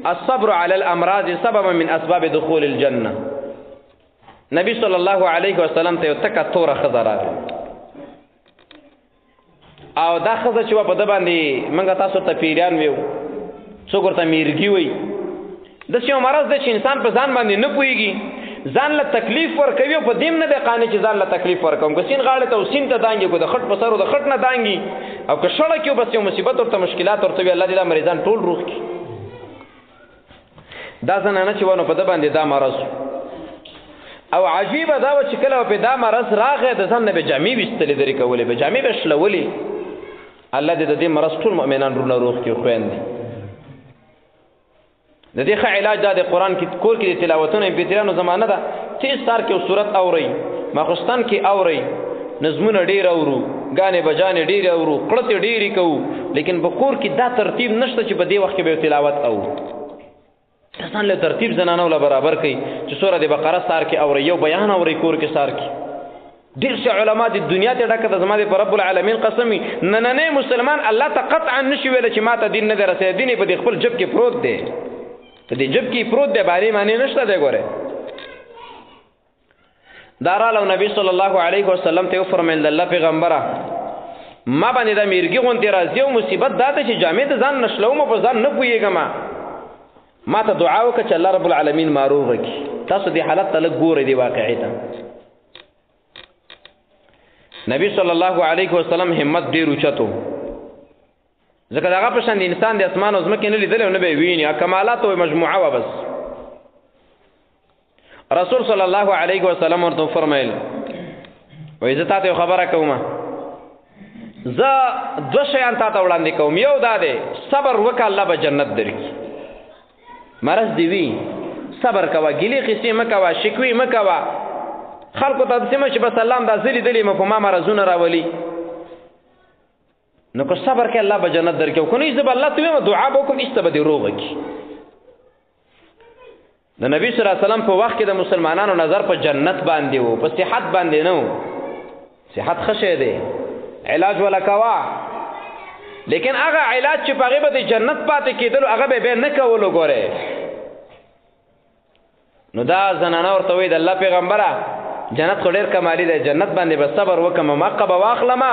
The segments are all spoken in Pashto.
الصبر على الامراض سبب من اسباب دخول الجنه. نبی صلی الله علیه وسلم ته یو تکه توره ښځه راغله، او دا ښځه چې وه په ده باندې موږ تاسو ته پیریان ویو، څوک ورته میرګي وایي، داسې یو مرض دی چې انسان په ځان باندې نه پوهېږي، ځان له تکلیف ورکوي او په دې هم نه دی قانع چې ځان له تکلیف ورکوم. که سین غاړې ته او سین ته دانګي، که د خټ په سر او د خټ نه دانګي، او که شړه کې بس یو مصیبت ورته مشکلات ورته وي، الله دې دا مریضان ټول روغ کړي. دا زنانه چې وه نو په ده باندې دا مرض، او عجیبه دا وه چې کله په دا مرض راغی د ځان نه به جامې ویستلې درې کولې، به جامې به شلولې. الله دې د دې مرض ټول مؤمنان رونه روغ کړي. خویندې د دې ښه علاج دا د قرآن کې کور کې د تلاوتونو امپیتریانو زمانه ده، تیز سار کې سورت اورئ، ماخوستن کې اورئ، نظمونه ډېر اورو، ګانې بجانې ډېرې اورو، قړتې ډېرې کوو، لیکن په کور کې دا ترتیب نشته چې په دې وخت کې به تلاوت اورو. ځان له ترتیب زنانو له برابر کړي چې سوره د بقره سار کې اوري، یو بیان اوري کور کې سار کې. ډېر څه علما د دنیا ته ډکه ده، زما د رب العالمین قسم وي، نننی مسلمان الله ته قطعا نشي ویلی چې ما ته دین نه دی رسېدلی، دین یې په دې خپل جب کې پروت دی، په دې جب کې پروت دی، بارې معنی نشته دی. ګوره دا راله نبی صلی الله علیه وسلم ته وفرمایل، د الله پیغمبره ما باندې دا میرګي غوندې راځي او مصیبت دا ده چې جامې د ځان نشلوم او په ځان نه پوهېږم، ما ته دعا وکړه چې الله رب العالمین ما روغ کړي. تاسو دې حالت ته لږ ګورئ دې واقعې ته. نبی صلی الله علیه وسلم همت ډېر اوچتو، ځکه دغه په شان د انسان د اسمان او ځمکې نه لیدلی او نه به یې ویني، کمالات او مجموعه وه بس. رسول صلی الله علیه وسلم ورته وفرمیل، وایي زه تا ته یو خبره کوم، زه دوه شیان تا ته وړاندې کوم، یو دا دی صبر وکړه الله به جنت درکړي. مرض دی وي صبر کوه، ګیلې قصې مه کوه، شکوې مه کوه، خلکو ته داسې مه چې بس الله همدا زه لیدلی یم په ما مرضونه راولي. نو که صبر کوې الله به جنت درکړي، او که نه زه به الله ته وایم دعا به وکړم ایسته به دې روغه کړي. د نبی صلی الله علیه وسلم په وخت کې د مسلمانانو نظر په جنت باندې و، په صحت باندې نه و. صحت ښه شی دی، علاج ولا کوه، لیکن هغه علاج چې په هغې به د جنت پاتې کېدلو هغه به بیا نه کولو. ګورې نو دا زنانه ورته وایي د الله پیغمبره جنت خو ډېر کمالي دی، جنت باندې به صبر وکړم، مقه به واخلم،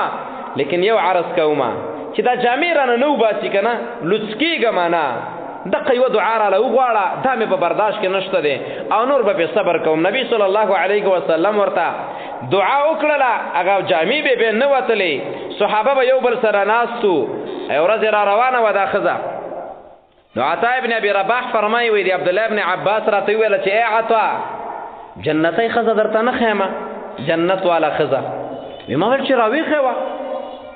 لیکن یو عرض کوم چې دا جامې رانه نه وباسي که نه لوڅ کېږم نه، دقه یوه دعا راله وغواړه، دا مې په برداشت کې نشته دی او نور به پې صبر کوم. نبی صلی الله علیه وسلم ورته دعا وکړله، هغه جامې به بیا نه وتلې، صحابه به یو بل سره ناست وو. یوه ورځ را روانه وه دا ښځه، نو عطا ابن ابي رباح فرمایي، وایي د عبدالله ابن عباس راته وویله چې ای عطا، جنتۍ ښځه درته نه ښیم، جنت والا ښځه. وایي ما ویل چې راویښه وه،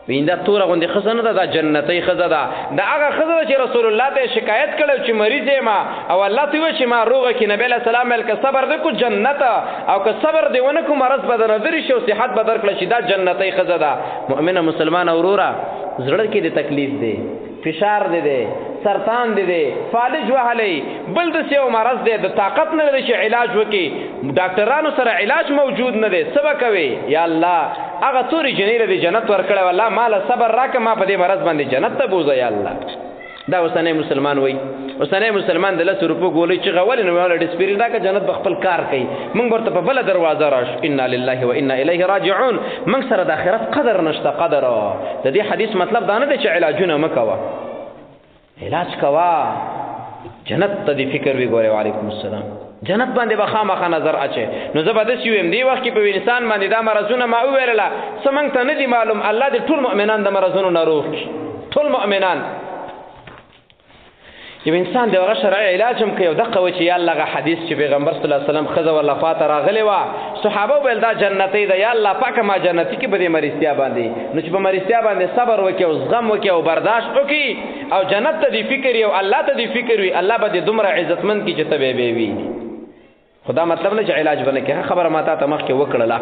وایي دا توره غوندې ښځه نه ده، دا جنتۍ ښځه ده، دا هغه ښځه ده چې رسول الله ته یې شکایت کړی چې مریض یم او الله ته وویل چې ما روغه کړي. نبی علیه السلام ویل که صبر دې کړو جنت، او که صبر دې ونه کړو مرض به درنه لرې شي او صحت به درکړه شي. دا جنتۍ ښځه ده. مؤمنه مسلمانه وروره، زړه کې دې تکلیف دی، فشار دې دی، سرطان دې دی، فالج وهلی، بل داسې یو مرض دی د طاقت نه لري چې علاج وکړي، ډاکټرانو سره علاج موجود نه دی، څه به کوې؟ یا الله هغه تورې جنۍ له دې جنت ورکړی، والله ما له صبر راکړه، ما په دې مرض باندې جنت ته بوځه یا الله. دا اوسنی مسلمان وایي، اوسنی مسلمان د 10 روپو ګولۍ چغه ولې نو ویل ډسپیرین راکړه، جنت به خپل کار کوي، موږ ورته په بله دروازه راشو. انا لله و انا الیه راجعون. موږ سره د آخرت قدر نشته. قدر د دې حدیث مطلب دا نه دی چې علاجونه مه کوه، علاج کوه، جنت ته دې فکر وي. ګورې وعلیکم السلام، جنت باندې به خامخا نظر اچي. نو زه به داسې ویم، دې وخت کې په انسان باندې دا مرضونه ما وویلله، څه موږ ته نه دي معلوم. الله دې ټول مؤمنان د مرضونو نه روغ کړي، ټول مؤمنان. یو انسان د هغه شرعي علاج هم کوي او دقه وایي چې یا الله هغه حدیث چې پیغمبر صلی الله علیه وسلم ښځه ورله خواته راغلې وه، صحابه ویل دا جنتۍ ده، یا الله پاکه ما جنتي کې په دې مریضتیا باندې. نو چې په مریضتیا باندې صبر وکړي او زغم وکړي او برداشت وکړي او جنت ته دې فکر وي او الله ته دې فکر وي، الله به دې دومره عزتمند کړي چې ته به یې ویني. خو دا مطلب نه چې علاج به نه کوي. خبره ما تا ته مخکې وکړله.